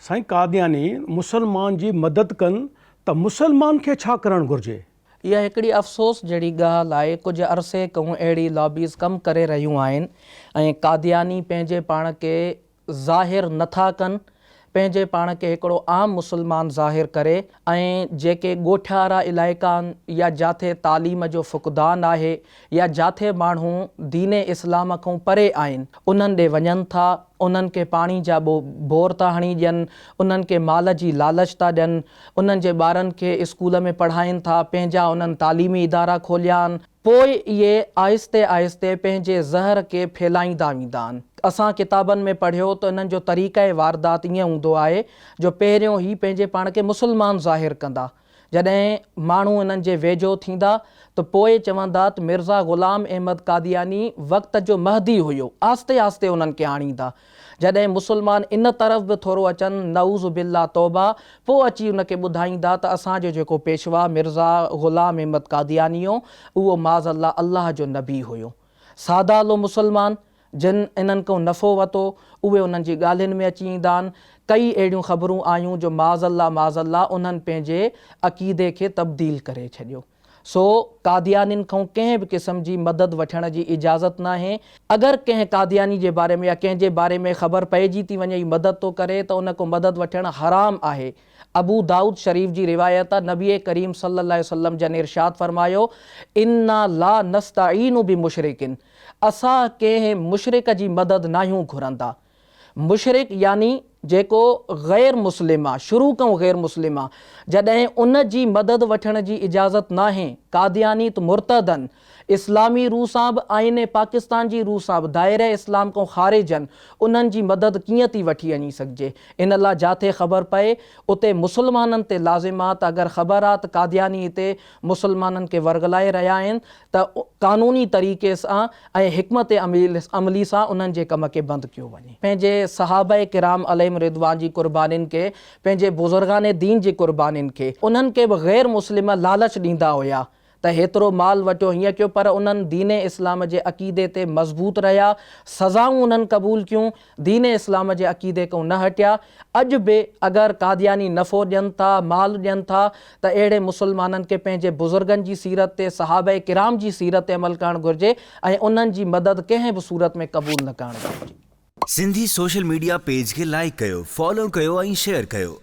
سائين قادياني مسلمان جي مدد ڪن ته مسلمان کي ڇا ڪرڻ گهرجي؟ اها هڪڙي افسوس جهڙي ڳالهه آهي ڪجهه عرصي کان اهڙي لابيز ڪم ڪري رهيون آهن ۽ قادياني پنهنجي پاڻ کي ظاهر نه ٿا ڪن پنهنجي پاڻ کي هڪڙو عام مسلمان ظاهر ڪري ۽ جيڪي ڳوٺارا علائقا آهن يا جاٿي تعليم جو فقدان آهي يا جاٿي ماڻهو دين اسلام کان پري آهن انهن ڏي وڃن ٿا، انهن کي پاڻي جا بور ٿا هڻي ڏين، انهن کي مال جي لالچ ٿا ڏين، انهن جي ٻارن کي اسڪول ۾ پڙهائين ٿا، پنهنجا انهن تعليمي ادارا کوليا آهن. پوء اهي آهستي آهستي پنهنجي زهر کي ڦهلائيندا ويندا آهن. اسان ڪتابن ۾ پڙهيو ته انهن جو طريقه واردات ائين هوندو آهي جو پهريون هي پنهنجي پاڻ کي مسلمان ظاهر ڪندا، جڏهن ماڻهو انهن جي ويجهو ٿيندا ته پوء چوندا ته مرزا غلام احمد قادياني وقت جو مهدي هيو، آهستي آهستي انهن کي آڻيندا. جڏهن مسلمان ان طرف به ٿورو اچن، نعوذ بالله توبه، پوء اچي ان کي ٻڌائيندا ته اسان جو جيڪو پيشوا مرزا غلام احمد قادياني هو، اهو معاذ الله الله جو نبي هيو. سادا لو مسلمان جن انهن کان نفعو وتو، اهي انهن جي ڳالهين ۾ اچي ايندا آهن. ڪئي اهڙيون خبرون آيون جو معاذ الله معاذ الله انهن پنهنجي عقيدي کي تبديل ڪري ڇڏيو. سو قاديانين کان ڪنهن به قسم جي مدد وٺڻ جي اجازت ناهي. اگر ڪنهن قادياني جي باري ۾ يا ڪنهن جي باري ۾ خبر پئجي ٿي وڃي هي مدد ٿو ڪري ته ان کان مدد وٺڻ حرام آهي. ابو دائود شريف جي روايت آ نبي ڪريم صلي الله عليه وسلم جن ارشاد فرمايو، انا لا نستعين بمشرڪ اسان ڪنهن مشرڪ جي مدد ناهيون گهرندا. مشرڪ يعني جيڪو غير مسلم آ، شروع کان غير مسلم آ، جڏهن ان جي مدد وٺڻ جي اجازت ناهي، قادياني ته مرتد ان، اسلامي روح سان به آئين پاڪستان جي روح سان به دائره اسلام کان خارج ان، انهن جي مدد ڪيئن ٿي وٺي اڃي سگهجي؟ ان لا جاٿي خبر پئي اتي مسلمانن تي لازم آ ته اگر خبر آ ته قادياني هتي مسلمانن کي ورغلائي رهيا آهن ته قانوني طريقي سان ۽ حڪمت عملي سان انهن جي ڪم کي بند ڪيو وڃي. پنهنجي صحابه ڪرام عليهم الرضوان جي قربانين کي، پنهنجي بزرگان دين جي قربانين کي، انهن کي به غير مسلم لالچ ڏيندا هيا ته هيترو مال وٺيو هيئن ڪيو پر انهن دين اسلام جي عقيدي تي مضبوط رهيا، سزائون انهن قبول ڪيون، دين اسلام جي عقيدي کان نه هٽيا، اڄ به اگر قادياني نفعو ڏين ٿا، مال ڏين ٿا ته اهڙي مسلمانن کي پنهنجي بزرگن جي سيرت تي، صحابه ڪرام جي سيرت تي عمل ڪرڻ گهرجي ۽ انهن جي مدد ڪنهن به صورت ۾ قبول نه ڪرڻ گهرجي. سنڌي سوشل ميڊيا پيج کي لائيڪ ڪيو، فالو ڪيو ۽ شيئر ڪيو.